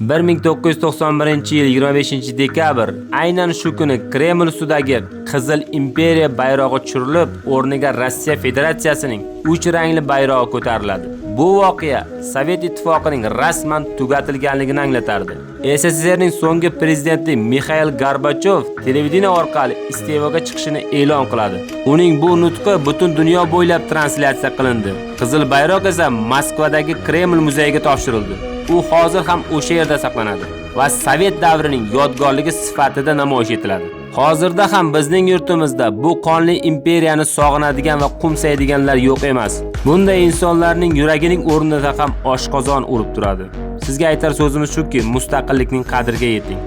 1991-yil 25 dekabr, aynan shu kuni Kreml ustidagi Qizil imperiya bayrog'i tushirilib, o'rniga Rossiya Federatsiyasining 3 rangli bayrog'i ko'tariladi. Bu voqea Sovet Ittifoqining rasman tugatilganligini anglatardi. SSSRning so'nggi prezidenti Mixail Gorbachov televideniye orqali iste'foga chiqishini e'lon qiladi. Uning bu nutqi butun dunyo bo'ylab translyatsiya qilindi. Qizil bayroq esa Moskvadagi Kreml muzeyiga topshirildi. U hozir ham o'sha yerda saqlanadi va Sovet davrining yodgorligi sifatida namoyish etiladi. Hozirda ham bizning yurtimizda bu qonli imperiyani sog'inadigan va qo'msaydiganlar yo'q emas. Bunday insonlarning yuragining o'rnida ham oshqozon urib turadi. Sizga aytar so'zimiz shuki, mustaqillikning qadriga yeting.